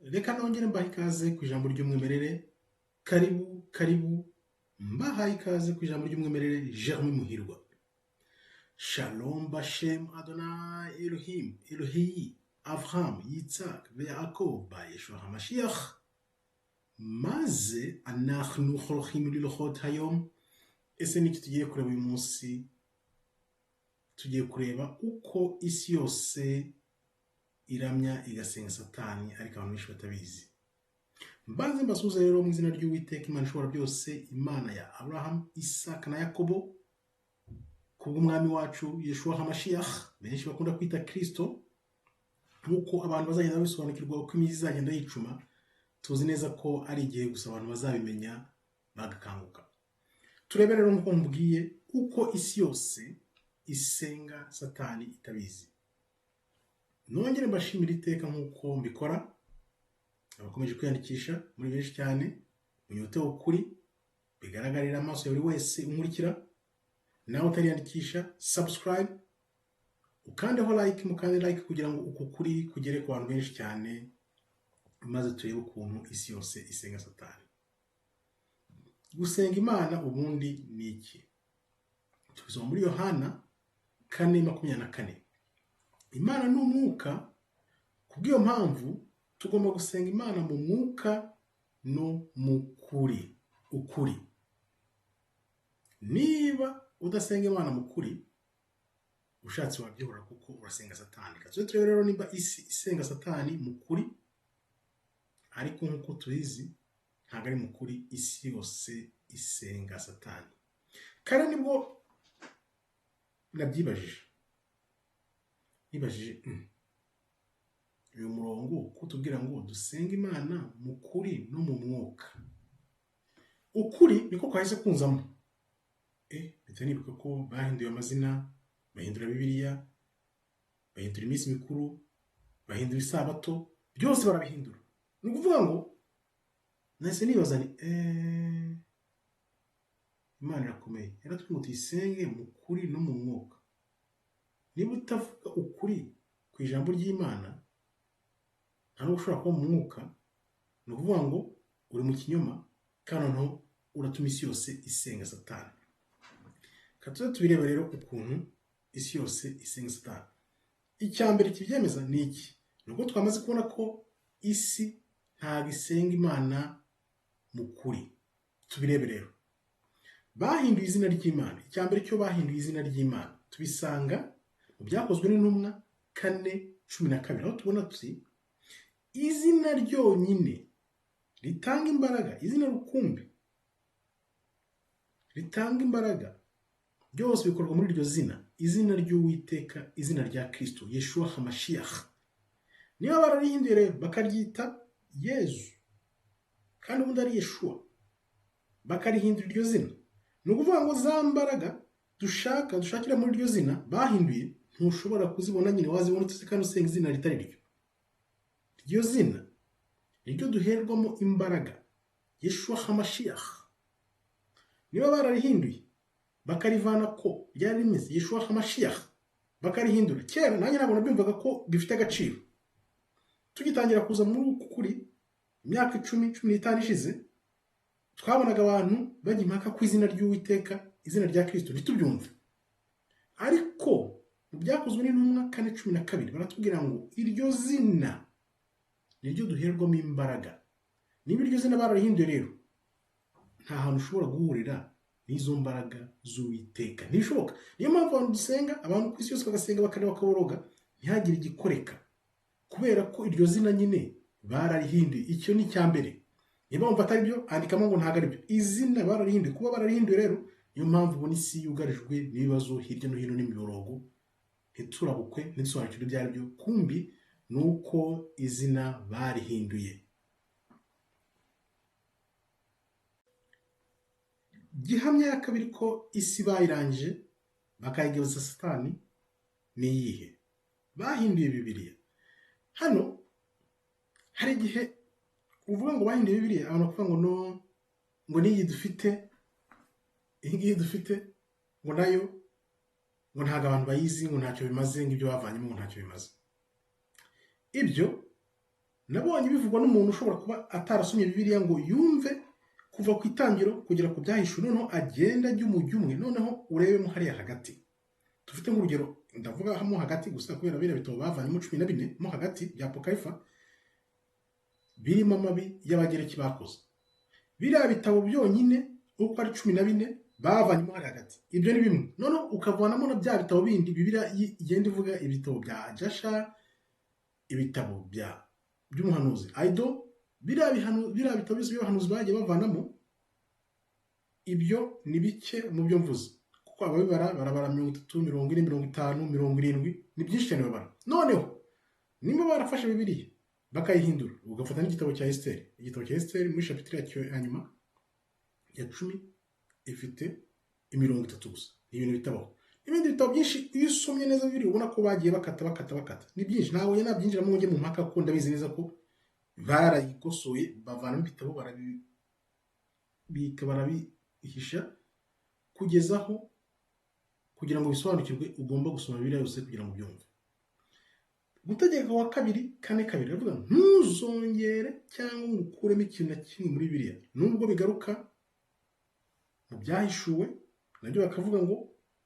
Reka nongere mbahe ikaze ku ijambo ry'umwimerere. Karibu karibu, mbahaye ikaze ku ijambo ry'umwimerere. Jeremy Muhirwa. Shalom Bashem Adonai Elohim Elohi Avraham Yitzhak Yaakov ba Yeshua HaMashiach. Maze anachnu cholochim lilchot hayom. Ese niki tugiye kureba uyu munsi? Tugiye kureba uko isi yose iramya igasenga Satani, ariko abantu benshi batabizi. Mbanze mbasuhuze rero mu izina ry'Uwiteka Imana ishobora byose, Imana ya Abraham, Isaka na Yakobo, kubw'umwami wacu Yeshua HaMashiach, benshi bakunda kwita Kristo. Nk'uko abantu bazagenda babisobanukirwa uko iminsi izagenda yicuma, tuzi neza ko ari igihe gusa abantu bazabimenya bagakanguka. Turebe rero nk'uko mubwiye uko isi yose isenga Satani itabizi. Nongere mbashimire iteka nk'uko mbikora, abakomeje kwiyandikisha muri benshi cyane, munyotewe ukuri bigaragarira amaso ya buri wese unkurikira. Nawe utariyandikisha, subscribe, ukandeho like, mukande like kugira ngo uku kuri kugere ku bantu benshi cyane, maze turebe ukuntu isi yose isenga Satani. Gusenga Imana ubundi ni iki? Tubisoma muri Yohana 4:24. Imana ni umwuka, kubw'iyo mpamvu tugomba gusenga Imana mu mwuka no mu kuri. Ukuri. Niba udasenga Imana mu kuri, ushatse wabyihora kuko urasenga Satani. Reka turebe rero niba isi isenga Satani mu kuri, ariko nk'uko tubizi ntabwo ari mu kuri, isi yose isenga Satani. Kare nibwo nabyibajije, nibajije uyu murongo kutubwira ngo dusenge Imana mu kuri no mu mwuka. Ukuri niko kwahise kunzamo. Mpita nibuka ko bahinduye amazina, bahindura Bibiliya, bahindura iminsi mikuru, bahindura isabato, byose barabihindura. Ni ukuvuga ngo nahise nibaza ni Imana irakomeye, yaratubwiye ngo tuyisenge mu kuri no mu mwuka. Niba utavuga ukuri ku ijambo ry'Imana, nta nubwo ushobora kuba mu mwuka. Ni ukuvuga ngo uri mu kinyoma, kandi noneho uratuma isi yose isenga Satani. Reka tuze tubirebe rero ukuntu isi yose isenga Satani. Icya mbere kibyemeza ni iki? Ni uko twamaze kubona ko isi ntabwo isenga Imana mu kuri. Tubirebe rero. Bahinduye izina ry'Imana. Icya mbere cyo bahinduye izina ry'Imana, tubisanga mu Byakozwe n'Intumwa 4:12, aho tubona tuti izina ryonyine ritanga imbaraga, izina rukumbi ritanga imbaraga, byose bikorwa muri iryo zina, izina ry'Uwiteka, izina rya Kristo Yeshua HaMashiach. Niba bararihinduye rero bakaryita Yezu, kandi ubundi ari Yeshua, bakarihindura iryo zina, ni ukuvuga ngo za mbaraga dushakira muri iryo zina bahinduye, ntushobora kuzibona nyine, wazibona utse kandi usenga izina ritari ryo. Iryo zina niryo duherwamo imbaraga, Yeshua HaMashiach. Niba bararihinduye bakarivana ko ryari rimeze Yeshua HaMashiach, bakarihindura. Kera nanjye ntabwo nabyumvaga ko bifite agaciro. Tugitangira kuza muri uku kuri, imyaka 10, 15 ishize, twabonaga abantu bajya impaka ku izina ry'Uwiteka, izina rya Kristo, ntitubyumve. Ariko mu Byakozwe n'Intumwa 4:12 baratubwira ngo iryo zina niryo duherwamo imbaraga. Niba iryo zina bararihinduye rero, nta hantu ushobora guhurira n'izo mbaraga z'Uwiteka, ntibishoboka. Niyo mpamvu abantu dusenga, abantu ku isi yose bagasenga bakareba bakaboroga, ntihagire igikoreka, kubera ko iryo zina nyine bararihinduye. Icyo ni icya mbere. Niba wumva atari byo, andikamo ngo ntabwo ari byo. Izina bararihinduye. Kuba bararihinduye rero, niyo mpamvu ubona isi yugarijwe n'ibibazo hirya no hino n'imiborogo, ntiturabukwe, ntidusobanukirwe ibyo ari byo. Kumbi ni uko izina barihinduye. Gihamya ya kabiri ko isi bayirangije bakayigabiza Satani ni iyihe? Bahinduye Bibiliya. Hano hari igihe uvuga ngo bahinduye Bibiliya, abantu bakavuga ngo no, ngo n'iyi dufite, iyi ngiyi dufite ngo nayo ngo ntabwo abantu bayizi, ngo ntacyo bimaze, ngo ibyo bavanyemo ngo ntacyo bimaze. Ibyo Nabonye bivugwa n'umuntu ushobora kuba atarasomye Bibiliya ngo yumve kuva ku itangiro kugera ku byahishuwe, noneho agenda ajya umujyi umwe, noneho urebemo hariya hagati. Dufite nk'urugero, ndavuga mo hagati gusa kubera biriya bitabo bavanyemo 14 mo hagati bya Apokarifa birimo amabi y'Abagereki bakoze. Biriya bitabo byonyine uko ari 14 bavanyemo hariya hagati, ibyo ni bimwe. Noneho ukavanamo na bya bitabo bindi Bibiliya igenda ivuga, ibitabo bya Jasha, ibitabo by'umuhanuzi Aido, biriya bitabo byose by'abahanuzi bagiye bavanamo, ibyo ni bike mu byo mvuze, kuko ababibara barabara 30, 40, 50, 70, ni byinshi cyane babara. Noneho nimba barafashe Bibiliya bakayihindura, ugafata n'igitabo cya Esiteri, igitabo cya Esiteri muri shapitire yacyo ya nyuma ya 10 ifite imirongo 3 gusa, ni ibintu bitabaho. Ibindi bitabo byinshi iyo usomye neza Bibiliya ubona ko bagiye bakata bakata bakata, ni byinshi, ntabwo nabyinjiramo ngo njye mu mpaka kuko ndabizi neza ko barayikosoye, bavanamo ibitabo barabibika barabihisha kugeza aho kugira ngo bisobanukirwe ugomba gusoma Bibiliya yose kugira ngo ubyumve. Gutegeka wa 2 4:2 aravuga ntuzongere cyangwa ngo ukuremo ikintu na kimwe muri Bibiliya, nubwo bigaruka mu byahishuwe nabyo bakavuga ngo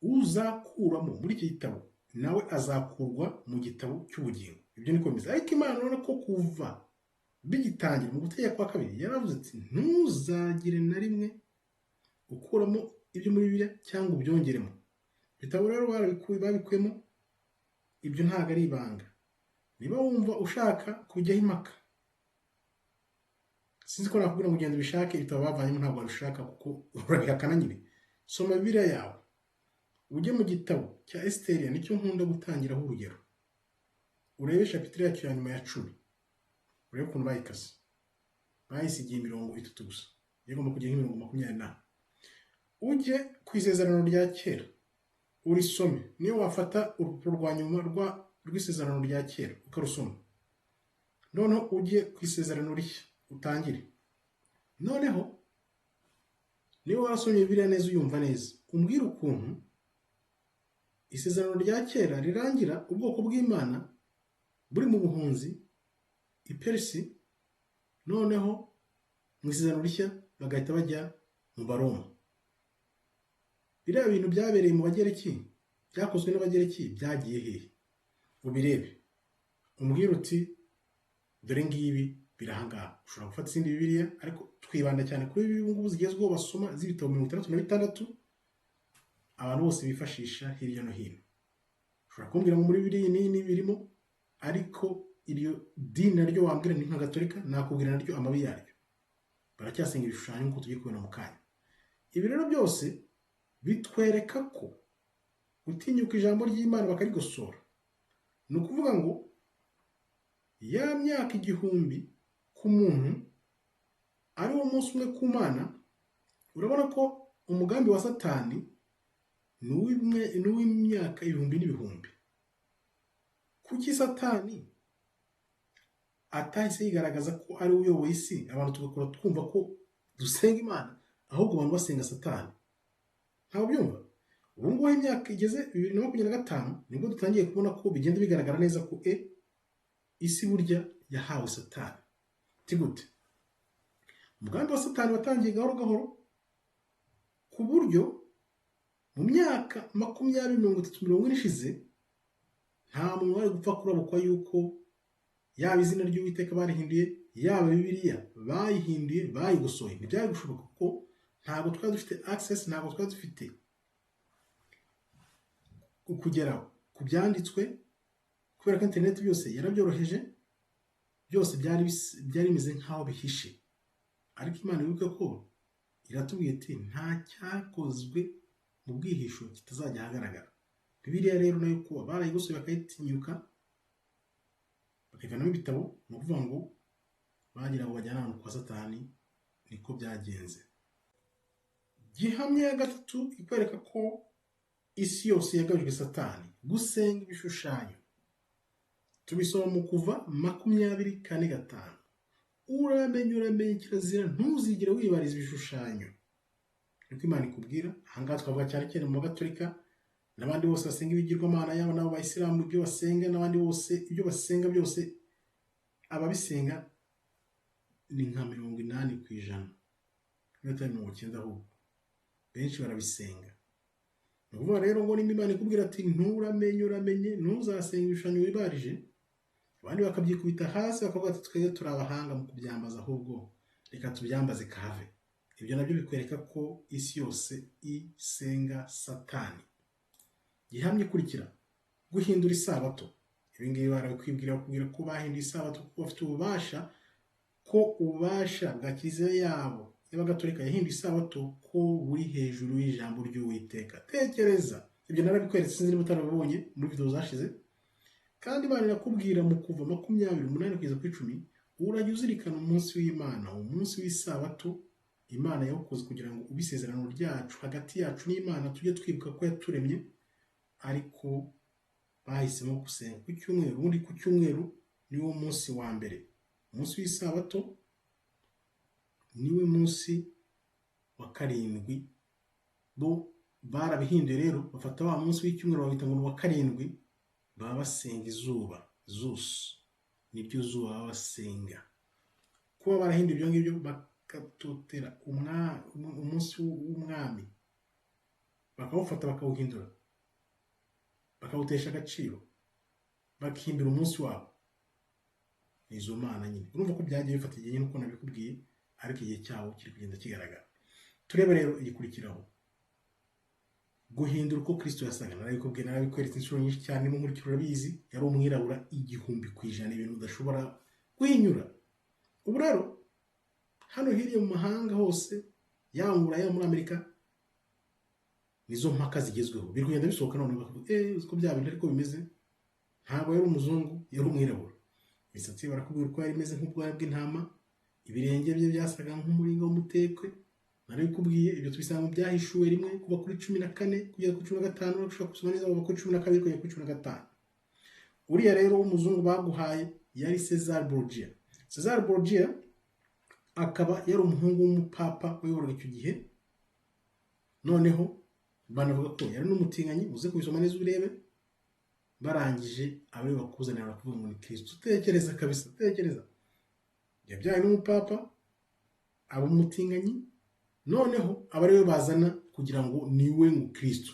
uzakuramo muri iki gitabo nawe azakurwa mu gitabo cy'ubugingo. Ibyo niko bimeze. Ariko Imana urabona ko kuva bigitangira mu gutegeka kwa 2 yaravuze ati ntuzagire na rimwe ukuramo ibyo muri Bibiliya cyangwa ubyongeremo. Ibitabo rero babikuyemo, ibyo ntabwo ari ibanga. Niba wumva ushaka kujyaho impaka, sinzi ko nakubwira ngo ugenda ubishake, ibitabo bavanyemo ntabwo wabishaka kuko urabihakana nyine. Soma Bibiliya yawe, ujye mu gitabo cya Esiteri, nicyo nkunda gutangiraho urugero, urebe shapitire yacyo ya nyuma ya 10, urebe ukuntu bayikase, bayisigiye imirongo 3 gusa, igomba kujya nk'imirongo 24. Ujye ku isezerano rya kera urisome, niyo wafata urupapuro rwa nyuma rw'isezerano rya kera ukarusoma, noneho ujye ku isezerano rishya utangire. Noneho niba warasomye Bibiliya neza uyumva neza, umbwire ukuntu isezerano rya kera rirangira ubwoko bw'Imana buri mu buhunzi i Perisi, noneho mu isezerano rishya bagahita bajya mu Baroma. Biriya bintu byabereye mu Bagereki, byakozwe n'Abagereki, byagiye hehe? Ubirebe umbwire uti dore ngibi birahangaha. Ushobora gufata izindi Bibiliya, ariko twibanda cyane kuri ibi ngubu zigezweho basoma z'ibitabo 66 abantu bose bifashisha hirya no hino. Ushobora kumbwira ngo muri Bibiliya nini birimo, ariko iryo dini naryo wambwira ni nka Gatolika, nakubwira naryo amabi yaryo, baracyasenga ibishushanyo nk'uko tugiye kubona mu kanya. Ibi rero byose bitwereka ko gutinyuka ijambo ry'Imana bakarigosora, ni ukuvuga ngo ya myaka 1000 ku muntu ari wo munsi umwe ku Mana. Urabona ko umugambi wa Satani ni uw'imyaka ibihumbi n'ibihumbi. Kuki Satani atahise yigaragaza ko ari we uyoboye isi, abantu tugakora twumva ko dusenga Imana, ahubwo abantu basenga Satani? Ntabwo byumva. Ubu ngubu imyaka igeze 2025 nibwo dutangiye kubona ko bigenda bigaragara neza ko isi burya yahawe Satani. Gute? Umugambi wa Satani watangiye gahoro gahoro, ku buryo mu myaka 20, 30, 40 ishize nta muntu wari gupfa kurabukwa yuko yaba izina ry'Uwiteka barihinduye, yaba Bibiliya bayihinduye, bayigosoye. Ntibyari gushoboka kuko ntabwo twari dufite access, ntabwo twari dufite kugera ku byanditswe, kubera ko interineti byose yarabyoroheje, byose byari bimeze nk'aho bihishe. Ariko Imana ibuke ko iratubwira iti nta cyakozwe mu bwihisho kitazajya ahagaragara. Bibiliya rero nayo kuba barayigusuye bakayitinyuka bakayivanamo ibitabo, ni ukuvuga ngo bagira ngo bajyane ahantu kwa Satani, niko byagenze. Gihamya ya gatatu ikwereka ko isi yose yagabijwe Satani, gusenga ibishushanyo. Tubisoma mu Kuva 24:5. Uramenye uramenye kirazira, ntuzigere wibariza ibishushanyo. Niko Imana ikubwira. Ahangaha twavuga cyane cyane mu Bagatolika n'abandi bose basenga ibigirwamana, yaba n'abo Bayisilamu ibyo basenga, n'abandi bose ibyo basenga byose Ababisenga ni nka 80%, niba atari 90 ahubwo, benshi barabisenga. Ni ukuvuga rero ngo nimba Imana ikubwira ati nturamenye uramenye, ntuzasenga ibishushanyo wibarije, abandi bakabyikubita hasi bakavuga ati twebwe turi abahanga mu kubyambaza, ahubwo reka tubyambaze kahave. Ibyo nabyo bikwereka ko isi yose isenga Satani. Gihamya ikurikira, guhindura isabato. Ibi ngibi barabikwibwira, bakubwira ko bahinduye isabato kuko bafite ububasha, ko ububasha bwa kiliziya yabo y'abagatolika yahinduye isabato ko buri hejuru y'ijambo ry'Uwiteka. Tekereza, ibyo narabikweretse, sinzi niba utarabibonye muri video zashize. Kandi Imana irakubwira mu Kuva 28:8 kugeza ku 10, urajya uzirikana umunsi w'Imana, umunsi w'isabato Imana yawukoze kugira ngo ube isezerano ryacu hagati yacu n'Imana, tujye twibuka ko yaturemye. Ariko bahisemo gusenga ku cyumweru. Ubundi ku cyumweru niwo munsi wa mbere, umunsi w'isabato niwe munsi wa karindwi. Bo barabihinduye rero, bafata wa munsi w'icyumweru bawita ngo ni uwa karindwi, baba basenga izuba, Zeus niryo zuba baba basenga. Kuba barahinduye ibyo ngibyo bakatotera umunsi w'umwami, bakawufata bakawuhindura, bakawutesha agaciro, bakihimbira umunsi wabo, ni izo mana nyine. Urumva ko byagiye bifata igihe nyine uko nabikubwiye, ariko igihe cyabo kiri kugenda kigaragara. Turebe rero igikurikiraho, guhindura uko Kristo yasaga. Narabikubwiye, narabikweretse inshuro nyinshi cyane, mu nkurikiro urabizi, yari umwirabura 1000%, ibintu udashobora guhinyura. Ubu rero hano hirya mu mahanga hose, yaba mu Burayi, yaba muri Amerika, nizo mpaka zigezweho, biri kugenda bisohoka. None bakavuga uzi ko bya bintu ariko bimeze, ntabwo yari umuzungu, yari umwirabura. Imisatsi ye barakubwira uko yari imeze nk'ubwoya bw'intama, ibirenge bye byasaga nk'umuringa w'umutekwe. Narabikubwiye, ibyo tubisanga mu Byahishuwe 1 kuva kuri 14 kugeza kuri 15, ushobora gusoma neza kuva kuri 12 kugeza kuri 15. Uriya rero w'umuzungu baguhaye yari Cesar Borgia. Cesar Borgia akaba yari umuhungu w'umupapa wayoboraga icyo gihe. Noneho banavuga ko yari n'umutinganyi, uze kubisoma neza urebe. Barangije abe bakuzanira bakavuga ngo ni Kristo. Tekereza kabisa, tekereza, yabyaye n'umupapa, aba umutinganyi, noneho aba ariwe bazana kugira ngo niwe ngo Kristo.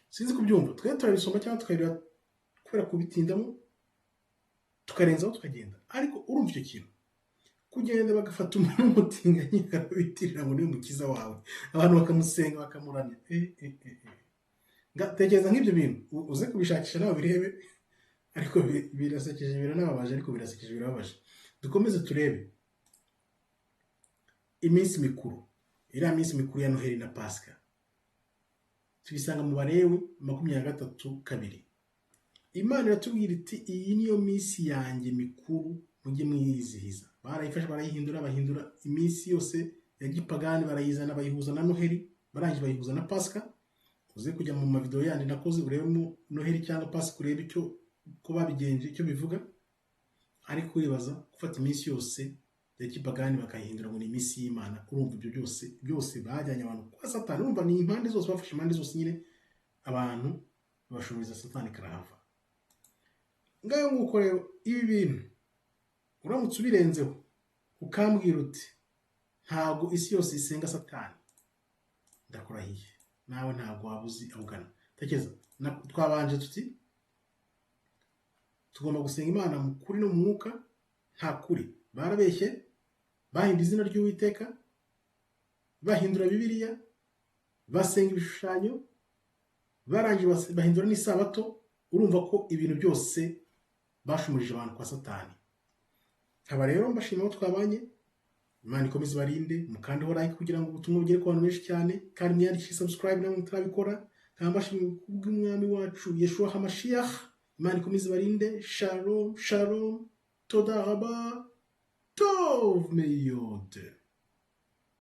Sinzi kubyumva, twe turabisoma cyangwa tukabireba kubera kubitindamo tukarenzaho tukagenda. Ariko urumva icyo kintu, kugenda bagafata umuntu w'umutinganyi bakabitirira ngo niwe mukiza wawe, abantu bakamusenga bakamuramya. Tekereza nk'ibyo bintu, uze kubishakisha nawe birebe, ariko birasekeje, biranababaje, ariko birasekeje, birababaje. Dukomeze turebe iminsi mikuru. Iriya minsi mikuru ya Noheli na Pasika tubisanga mu Balewi 23:2. Imana iratubwira iti iyi niyo minsi yanjye mikuru, mujye mwiyizihiza. Barayifashe barayihindura, bahindura iminsi yose ya gipagani, barayizana bayihuza na Noheli, barangije bayihuza na Pasika. Uze kujya mu mavideo yandi nakoze urebemo Noheli cyangwa Pasika, urebe icyo ko babigenje, icyo bivuga. Ariko wibaza gufata iminsi yose ya kipagani bakayihindura ngo ni iminsi y'Imana. Urumva ibyo byose byose bajyanye abantu kwa Satani. Urumva ni impande zose, bafashe impande zose nyine, abantu bashoboriza Satani karahava. Ngayo nguko rero, ibi bintu uramutse ubirenzeho ukambwira uti ntabwo isi yose isenga Satani, ndakurahiye nawe ntabwo waba uzi aho ugana. Tekereza, twabanje tuti tugomba gusenga Imana mu kuri no mu mwuka. Nta kuri, barabeshye, bahinda izina ry'Uwiteka, bahindura Bibiliya, basenga ibishushanyo, barangije bahindura n'isabato. Urumva ko ibintu byose bashumurije abantu kwa Satani. Nkaba rero mbashima aho twabanye, Imana ikomeze ibarinde, mukandeho like kugira ngo ubutumwa bugere ku bantu benshi cyane, kandi mwiyandikishe subscribe namwe mutarabikora. Nkaba mbashimiye kubw'umwami wacu Yeshua HaMashiach. Imana ikomeze ibarinde. Shalom shalom, toda raba, tov meyod.